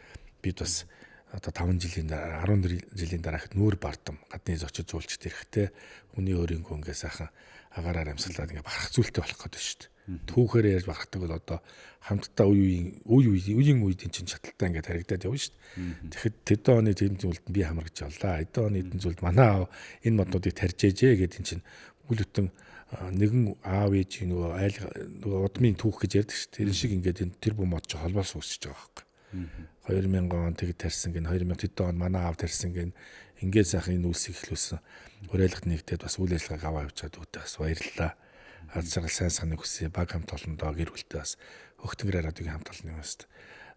бид бас одоо 5 жилийн дараа 14 жилийн дараа нүүр бардам гадны зочид зуулчд ирэхтэй хүний өөрийнхөө ингээ сайхан агаараар амьсгалаад ингээ барах зүйлтэй болох гэдэг шүү дээ. Түүхээр ярьж барахдаг бол одоо хамтдаа үеийн үеийн чинь шаталтай ингээ таригдаад явна шүү дээ. Тэгэхэд тэдэн оны тэдэн зүйлд би хамрагч явлаа. Эдэн оны эдэн зүйлд манай аав энэ моднуудыг тарьж ээжээ гэдэг эн чинь үл бүтэн нэгэн аав ээж нөгөө айл нөгөө удмын түүх гэж ярьдаг шүү дээ. Тэр шиг ингээд энэ тэр бум мод чи холбоос үүсэж байгаа байхгүй. 2000 он тэг тарьсан гин 2000 тэдэн он манай аав тарьсан гин ингээд сайхан энэ үйлсийг эхлүүлсэн. Уриалгад нэгдээд бас үйл ажиллагааг аваа явж байгаа дүүтэй бас баярлалаа. Аз жаргал сайн саныг хүсье. Баг хамт олондоо гэр бүлтэй бас Хөхтөнгөр радиогийн хамт олонны хүмүүст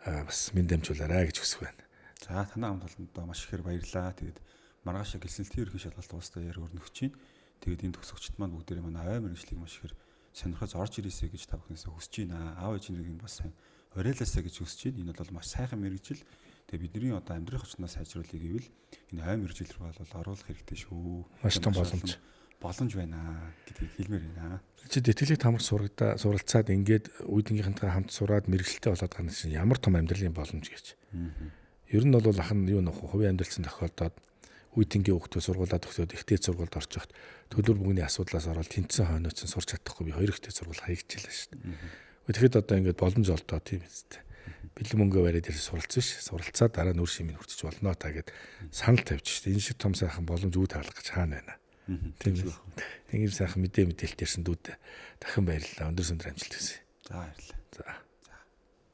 бас мэд дамжуулаарай гэж хүсэх байна. За танай хамт олондоо маш ихээр баярлалаа. Тэгээд маргааш яг элсэлтийн ерөнхий шалгалт уустай яар өрнөх чинь. Тэгээд энэ төгсөгчд маань бүгдээрээ манай аваа мэргэжлийг маш ихээр сонирхож орж ирээсэй гэж та бүхнээсээ хүсэж байна. Аав ээж нарыг бас сайн уриалаасаа гэж хүсэж байна. Энэ бол маш сайхан мэргэжил. Тэгээ бидний одоо амьдрах орчноо сайжруулъя гэвэл энэ ой мэргэжил рүү бол оруулах хэрэгтэй шүү. Маш том боломж байна гэдгийг хэлмээр байна. Чи тэтгэлэг тамар суралцаад ингээд үеийнхэнтэйгээ хамт сураад мэргэжилтэй болоод гарна чинь ямар том амьдралын боломж гэж. Ер нь бол ах нь юу нөх хувийн амьдралсан тохиолдоод үеийнхээ хүүхдүүд сургуулаа төгсөөд ихтэй сургуульд орж явахт төлөөр мөнгөний асуудлаас ороод тэнцсэн хойноо чинь сурч чадахгүй би хоёр ихтэй сургууль хаягчлаа шүү дээ. Тэгэхэд одоо ингээд боломж олдоо тийм үстэй. Бэлэн мөнгө бариад ирсэн суралцсан ш. Суралцаад дараа нь үр шимийг хүртэж болно та гэд санал тавьж шүү дээ. Энэ шиг том сайхан боломж үүд хаалга гэж хаана байна. Тийм үү. Ийм сайхан мэдээлэлт ярьсан дүүдээ дахин баярлалаа. Өндөр өндөр амжилт хүсье. За баярлалаа. За.